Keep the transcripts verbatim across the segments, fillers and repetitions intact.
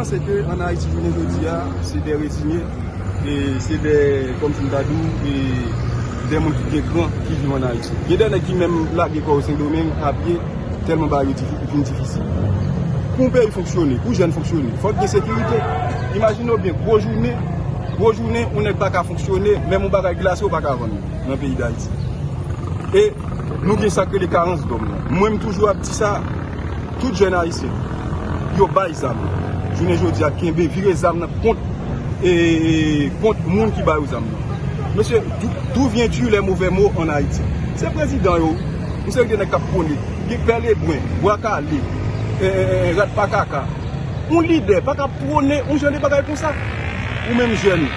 Panse ke ann Ayiti jounen jodi a, se de rezinye, e se de, kòmsi m ta di w, e de moun ki gen kran ki viv ann Ayiti. Gen de nèg ki menm lage kò yo Sendomeng a pye, tèlman bagay yo difi-, vin difisil. Pou yon peyi fonksyone, pou jèn fonksyone, fòk gen sekirite. Imajine w byen, gwo jounen, gwo jounen, yon nèg pa ka fonksyone, menm yon bagay glase w pa ka vann nan peyi Dayiti. E nou gen sa k rele karans dòm nan. Mwen, m toujou ap di sa, tout jèn ayisyen, yo bay zam. Jounen jodi a, kenbe, vire zam nan kont, e, kont moun ki ba yo zam nan. Mesye, d'où, d'où viens-tu les mauvais mots en Haïti? Se prezidan yo, yon seri de nèg k ap pwone, gen pè lebren, bwa kale, e, e, e, rat pa kaka. Yon lidè pa ka pwone yon jan de bagay konsa. Ou menm jèn,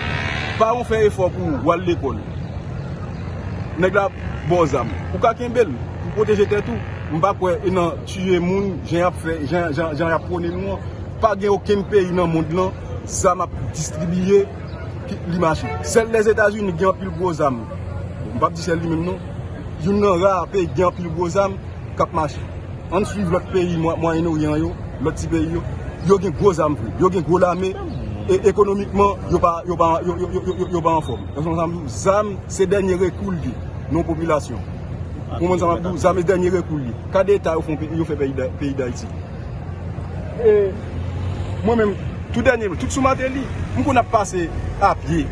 paran w fè efò pou w al lekòl. Nèg la ba w zam. Ou ka kenbe l pou pwoteje tèt ou. M pa kwè e nan tiye moun, jan y ap fè, jan, jan, jan y ap pwone nou an. Pa gen okenn peyi nan mond lan, zam ap distribiye, ki, li mache. Sèl Lèzetazini gen anpil gwo zam. M p ap di sèl li menm non. Youn nan ra peyi ki gen anpil gwo zam k ap mache. Ann swiv lòt peyi Mwa-, Mwayen Oryan yo, lòt ti peyi yo. Yo gen gwo zam vre, yo gen gwo lame, e ekonomikman, yo pa, yo pa, yo, yo pa anfòm. Nan sans sa m di w, zam se dènye rekou l ye nan yon popilasyon. Ou konprann sa m ap di w? Zam se dènye rekou l ye. Ka de eta yo fè, yo fè peyi Da-, peyi Dayiti. E mwen menm, tou dènye, tout sou Martelly, m konn ap pase a pye.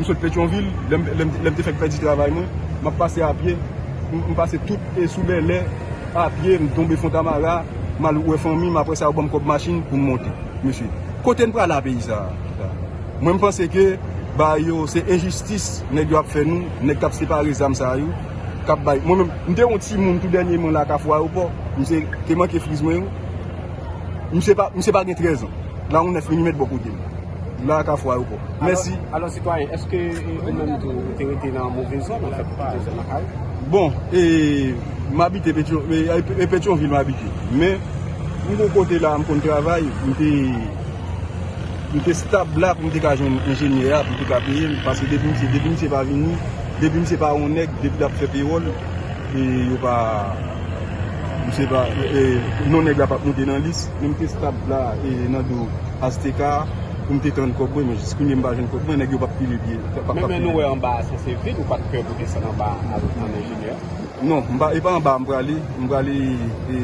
M sot Petyonvil, lè m, lè m, lè m te fèk pèdi travay mwen, m ap pase a pye. M, m pase tout e sou Bèlè a pye, m tonbe Fontamara, m al wè fanmi m, apre sa yo ban m kòb machin pou m monte. Mesye, kote n prale a peyi sa a? Mwen, m panse ke bagay yo se enjistis nèg yo ap fè nou, nèg k ap separe zam sa yo, k ap bay. Mwen menm, m te yon timoun tou dènyèman la Kafou Ayewopò, misye te manke friz mwen yo. Misye pa, misye pa gen trèz an. La yon nèf milimèt bò kote m. La Kafou Ayewopò. Mèsi. Alò, sitwayen, èske, e, ou menm tou, ou te rete nan move zòn, anfèt, ou kite zòn nan kay ou? Bon, e, m abite Petyon-, e, e, e Petyonvil m abite. Men, m gon kote la, m konn travay, m te, m te stab la pou m te ka jwenn enjenyè a, pou m te ka peye l, paske depi misye, depi misye pa vini, depi misye pa yon nèg, depi l ap fè pewòl, e yo pa, misye pa, e, non nèg la p ap monte nan lis, men m te stab la, e, nan do Asteka, pou m te tann kòb mwen, men jis kounye m pa jwenn kòb mwen, nèg yo p ap pile pye, p ap, p ap Men, men pile nou wè anba a sanse vid, ou pa t pè pou desann anba a al tann enjenyè? Non, m pa, e pa anba a m prale, m prale, e,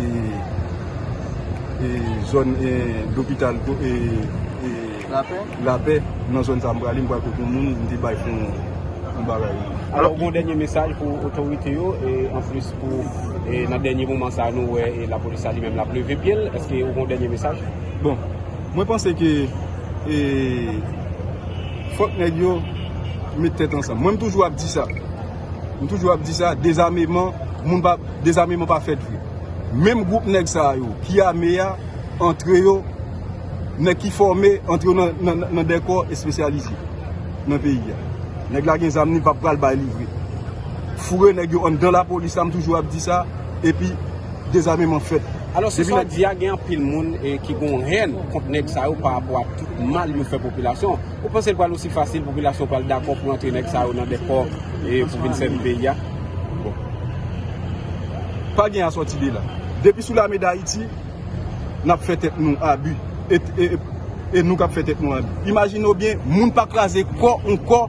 e, zòn, e, lopital, e, e, Lapè? Lapè, nan zòn sa m prale, m pral kote yon moun, m te bay fon, yon bagay. Alò, ou gon dènye mesaj pou otorite yo, e anplis pou, e nan dènye moman sa a, nou wè, e lapolis la li menm l ap leve pye l, èske ou gon dènye mesaj? Bon, mwen panse ke, e, fòk nèg yo met tèt ansanm. Mwen, m toujou ap di sa. M toujou ap di sa, dezameman, moun pa, dezameman pa fèt vre. Menm gwoup nèg sa yo ki ame a, antre yo, nèg ki fòme, antre yo nan, nan, nan de kò espesyalize nan peyi a. Nèg la gen zam li, p ap pral bay li vre. Foure nèg yo anndan lapolis la, m toujou ap di sa, epi dezameman fèt. Alò, se sa w di a, gen anpil moun, e, ki gon hèn kont nèg sa yo parapò a tout mal yo fè popilasyon. Ou panse l pral osi fasil, popilasyon pral dakò pou antre nèg sa yo nan de kò, e, pou vin sèvi peyi a? Bon. Pa gen asòti de la. Depi sou lame Dayiti, n ap fè tèt nou abi. E, e, e, e nou k ap fè tèt nou abi. Imajine w byen, moun pa kraze kò, yon kò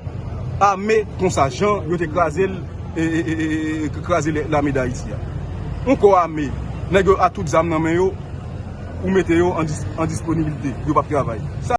ame konsa, jan yo te kraze l, e, e, e, e, e, kraze lame Dayiti a. Yon kò ame, nèg yo a tout zam nan men yo, ou mete yo an dis-, an disponibilite, yo p ap travay. Sa